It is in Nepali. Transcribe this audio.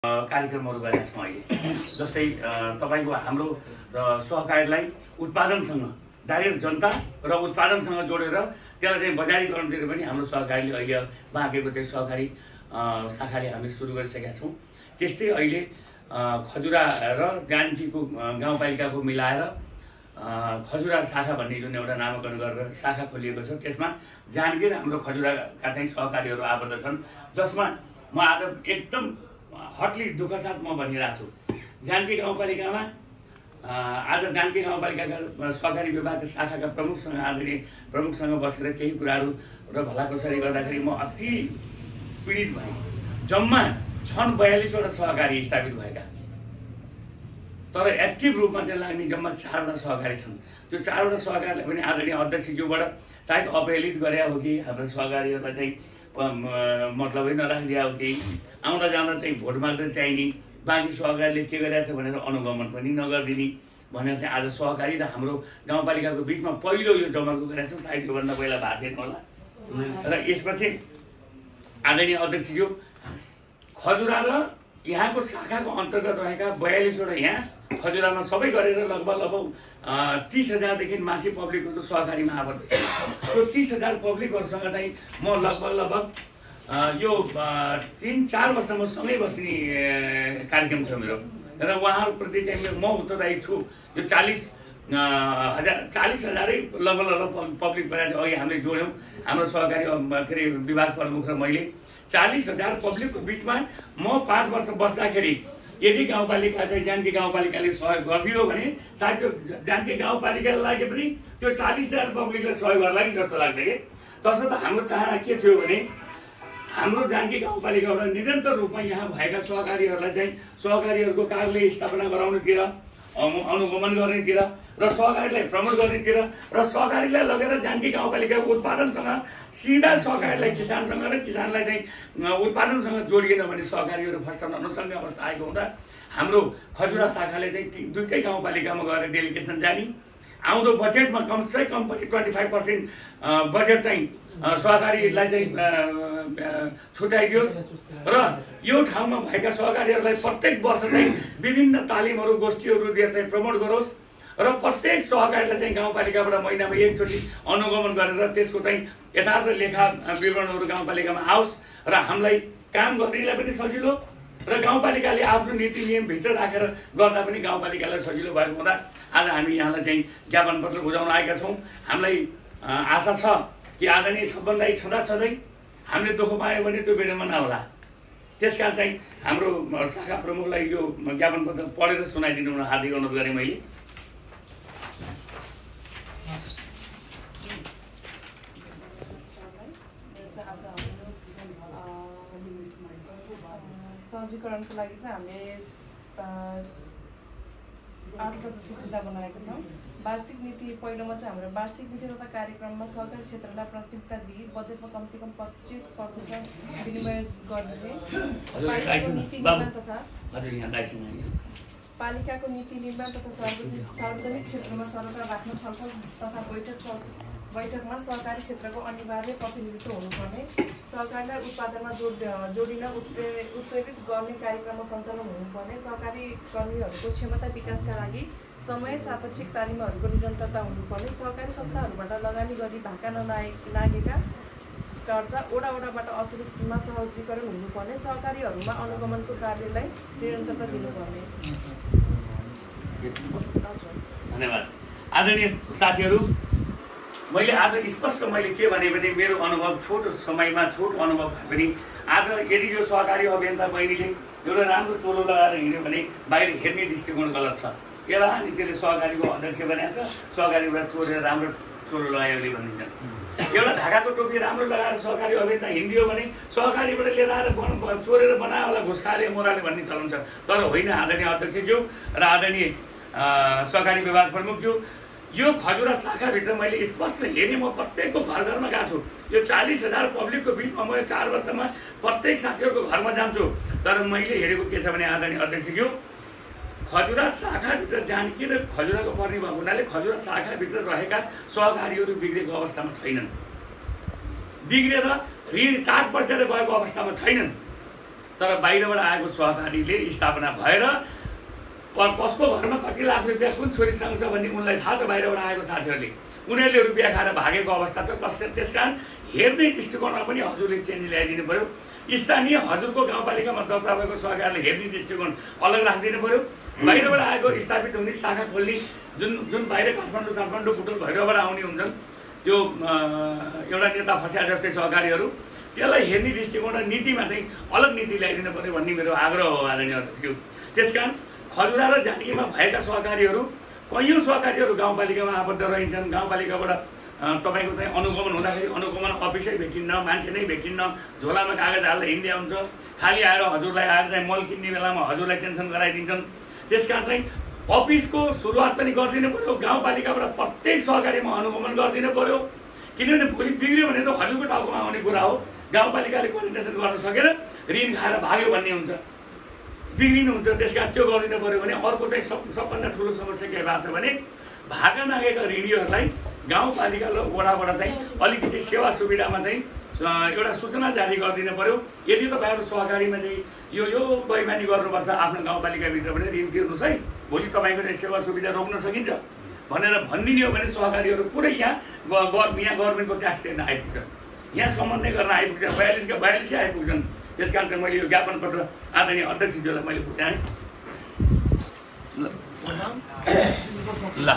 कार्यक्रमहरू गरेका छौँ अहिले। जस्तै तपाईको हाम्रो सहकारीलाई उत्पादनसँग डाइरेक्ट जनता र उत्पादनसँग जोडेर त्यसलाई चाहिँ बजारीकरणतिर पनि हाम्रो सहकारीले अहिले बाँकेको चाहिँ सहकारी शाखाले हामी सुरु गरिसकेका छौँ। त्यस्तै अहिले खजुरा र जानकीको गाउँपालिकाको मिलाएर खजुरा शाखा भन्ने जुन एउटा नामाकरण गरेर शाखा खोलिएको छ, त्यसमा जानकी र हाम्रो खजुराका चाहिँ सहकारीहरू आबद्ध छन्। जसमा म आज एकदम हटली दुःख साथ म भनिरहेको छु, जानकी गाउँपालिकामा आज जानकी गाउँपालिकाका सहकारी विभागका शाखाका प्रमुखसँग आदरणीय प्रमुखसँग बसेर केही कुराहरू र भलाकुसारी गर्दाखेरि म अति पीडित भएँ। जम्मा छन् 42वटा सहकारी स्थापित भएका, तर एक्टिभ रूपमा चाहिँ लाग्ने जम्मा 4वटा सहकारी छन्। त्यो 4वटा सहकारीलाई पनि आदरणीय अध्यक्षज्यूबाट सायद अपहेलित गरे हो कि हाम्रो सहकारीहरूलाई चाहिँ मतलबै नराखिदिया हो कि आउँदा जाँदा चाहिँ भोट माग्दै चाहिने, बाँकी सहकारीले के गरिरहेछ भनेर अनुगमन पनि नगरिदिने भनेर चाहिँ आज सहकारी र हाम्रो गाउँपालिकाको बिचमा पहिलो यो जमर्को गरेका छौँ। सायद योभन्दा पहिला भएको थिएन होला। र यसपछि आदरणीय अध्यक्षज्यू खजुरा र यहाँको शाखाको अन्तर्गत रहेका 42वटा यहाँ खजुरामा सबै गरेर लगभग 30,000 माथि पब्लिकहरू सहकारीमा आबद्ध छ। त्यो 30,000 पब्लिकहरूसँग चाहिँ म लगभग यो 3-4 वर्षमा सँगै बस्ने कार्यक्रम छ मेरो। र उहाँहरूप्रति चाहिँ म उत्तरदायी छु। यो 40,000 लगभग पब्लिक बनाएर अघि हामीले जोड्यौँ। हाम्रो सहकारी के अरे विभाग प्रमुख र मैले 40,000 पब्लिकको बिचमा म 5 वर्ष बस्दाखेरि यदि गाउँपालिका चाहिँ जानकी गाउँपालिकाले सहयोग गरिदियो भने सायद त्यो जानकी गाउँपालिकालाई लागि पनि त्यो 40,000 पब्लिकले सहयोग गर्ला कि जस्तो लाग्छ कि। तसर्थ हाम्रो चाहना के थियो भने हाम्रो जानकी गाउँपालिकाबाट निरन्तर रूपमा यहाँ भएका सहकारीहरूलाई चाहिँ सहकारीहरूको कार्यालय स्थापना गराउनेतिर, अनुगमन गर्नेतिर र सहकारीलाई प्रमोट गर्नेतिर र सहकारीलाई लगेर जानकी गाउँपालिकाको उत्पादनसँग सिधा सहकारीलाई किसानसँग र किसानलाई चाहिँ उत्पादनसँग जोडिएन भने सहकारीहरू फस्टाउन नसक्ने अवस्था आएको हुँदा हाम्रो खजुरा शाखाले चाहिँ दुईटै गाउँपालिकामा गएर डेलिगेसन जाने, आउँदो बजेटमा कमसे कम पनि 25% बजेट चाहिँ सहकारीलाई चाहिँ छुट्याइदियोस् र यो ठाउँमा भएका सहकारीहरूलाई प्रत्येक वर्ष चाहिँ विभिन्न तालिमहरू गोष्ठीहरू दिएर चाहिँ प्रमोट गरोस् र प्रत्येक सहकारीलाई चाहिँ गाउँपालिकाबाट महिनामा एकचोटि अनुगमन गरेर त्यसको चाहिँ यथार्थ लेखा विवरणहरू गाउँपालिकामा आओस् र हामीलाई काम गर्नेलाई पनि सजिलो र गाउँपालिकाले आफ्नो नीति नियम भित्र राखेर गर्दा पनि गाउँपालिकालाई सजिलो भएको हुँदा आज हामी यहाँलाई चाहिँ ज्ञापन पत्र बुझाउन आएका छौँ। हामीलाई आशा छ कि आदरणीय छब्बन दाइ छँदै हामीले दुःख पायो भने त्यो बेडमा नहोला। त्यसकारण चाहिँ हाम्रो शाखा प्रमुखलाई यो ज्ञापन पत्र पढेर सुनाइदिनु हुन हार्दिक अनुरोध गरेँ मैले। सहजीकरणको लागि चाहिँ हामीले 8वटा जति मुद्दा बनाएको छौँ। वार्षिक नीति पहिलोमा चाहिँ हाम्रो वार्षिक नीति तथा कार्यक्रममा सहकारी क्षेत्रलाई प्राथमिकता दिई बजेटमा कम्तीकम 25% विनिमय गर्ने, पालिकाको नीति निर्माण तथा सार्वजनिक क्षेत्रमा सरकार राख्न छलफल तथा बैठकमा सहकारी क्षेत्रको अनिवार्य प्रतिनिधित्व हुनुपर्ने, सहकारीलाई उत्पादनमा जोडिन उत्प्रेरित गर्ने कार्यक्रममा सञ्चालन हुनुपर्ने, सहकारी कर्मीहरूको क्षमता विकासका लागि समय सापेक्षिक तालिमहरूको निरन्तरता हुनुपर्ने, सहकारी संस्थाहरूबाट लगानी गरी भाका नलागेका कर्जा ओडाबाट असुलमा सहजीकरण हुनुपर्ने, सहकारीहरूमा अनुगमनको कार्यलाई निरन्तरता दिनुपर्ने। धन्यवाद। आदरणीय साथीहरू, मैले आज स्पष्ट के भने मेरो अनुभव छोटो समयमा छोटो अनुभव भए पनि आज यदि यो सहकारी अभियन्ता बहिनीले एउटा राम्रो चोलो लगाएर हिँड्यो भने बाहिर हेर्ने दृष्टिकोण गलत छ। एउटा अनि त्यसले सहकारीको अध्यक्ष बनाएको छ, सहकारीबाट चोरेर राम्रो चोलो लगायो भने भनिदिन्छन्। एउटा ढाकाको टोपी राम्रो लगाएर सहकारी अभियन्ता हिँडियो भने सहकारीबाट लिएर आएर चोरेर बनायो होला घुस खाएर मोराले भन्ने चलन छ। तर होइन आदरणीय अध्यक्षज्यू र आदरणीय सहकारी विभाग प्रमुखज्यू, यो खजुरा शाखाभित्र मैले स्पष्ट हेरेँ। म प्रत्येकको घरमा गएको छु। यो 40,000 पब्लिकको बिचमा म 4 वर्षमा प्रत्येक साथीहरूको घरमा जान्छु। तर मैले हेरेको के छ भने आदरणीय अध्यक्षज्यू, खजुरा शाखाभित्र जानकी र खजुराको पर्ने भएको हुनाले खजुरा शाखाभित्र रहेका सहकारीहरू बिग्रेको अवस्थामा छैनन्, बिग्रेर ऋण टाट पल्टेर गएको अवस्थामा छैनन्। तर बाहिरबाट आएको सहकारीले स्थापना भएर कसको घरमा कति लाख रुपियाँ कुन छोरीसँग छ भन्ने उनलाई थाहा छ। बाहिरबाट आएको साथीहरूले उनीहरूले रुपियाँ खाएर भागेको अवस्था छ। त्यसकारण हेर्ने दृष्टिकोणमा पनि हजुरले चेन्ज ल्याइदिनु पऱ्यो। स्थानीय हजुरको गाउँपालिकामा दर्ता भएको सहकारीले हेर्ने दृष्टिकोण अलग राखिदिनु पऱ्यो। बाहिरबाट आएको स्थापित हुने शाखा खोल्ने जुन बाहिर काठमाडौँ बुटोल भैरवबाट आउने हुन्छन् त्यो एउटा नेता फस्या जस्तै सहकारीहरू, त्यसलाई हेर्ने दृष्टिकोण र नीतिमा चाहिँ अलग नीति ल्याइदिनु पऱ्यो भन्ने मेरो आग्रह हो आदरणीय अध्यक्ष। त्यसकारण खजुरा र जानकीमा भएका सहकारीहरू कैयौँ सहकारीहरू गाउँपालिकामा आबद्ध रहन्छन्। गाउँपालिकाबाट तपाईँको चाहिँ अनुगमन हुँदाखेरि अनुगमन अफिसै भेटिन्न, मान्छे नै भेटिन्न, झोलामा कागज हाल्दा हिँड्दै हुन्छ। खालि आएर हजुरलाई आएर चाहिँ मल किन्ने बेलामा हजुरलाई टेन्सन गराइदिन्छन्। त्यसकारण चाहिँ अफिसको सुरुवात पनि गरिदिनु पऱ्यो। गाउँपालिकाबाट प्रत्येक सहकारीमा अनुगमन गरिदिनु पऱ्यो। किनभने भोलि बिग्रियो भने त हजुरको टाउकोमा आउने कुरा हो। गाउँपालिकाले कोअर्डिनेसन गर्न सकेर ऋण खाएर भाग्यो भन्ने हुन्छ, बिग्रिनुहुन्छ। त्यसकारण त्यो गरिदिनु पऱ्यो भने अर्को चाहिँ सबभन्दा ठुलो समस्या के भएको छ भने भागा मागेका ऋणीहरूलाई गाउँपालिका र वडाबाट चाहिँ अलिकति सेवा सुविधामा चाहिँ एउटा सूचना जारी गरिदिनु पऱ्यो। यदि तपाईँहरू सहकारीमा चाहिँ यो बैमानी गर्नुपर्छ आफ्नो गाउँपालिकाभित्र पनि ऋण तिर्नुहोस् है, भोलि तपाईँको चाहिँ सेवा सुविधा रोक्न सकिन्छ भनेर भनिदिने हो भने सहकारीहरू पुरै यहाँ गभर्मेन्टको ट्याक्स तिर्न आइपुग्छन्, यहाँ समन्वय गर्न आइपुग्छन्, 42 का 42 आइपुग्छन्। त्यसकारण चाहिँ मैले यो ज्ञापन पत्र आदरणीय अध्यक्षज्यूलाई मैले बुझाएँ। ल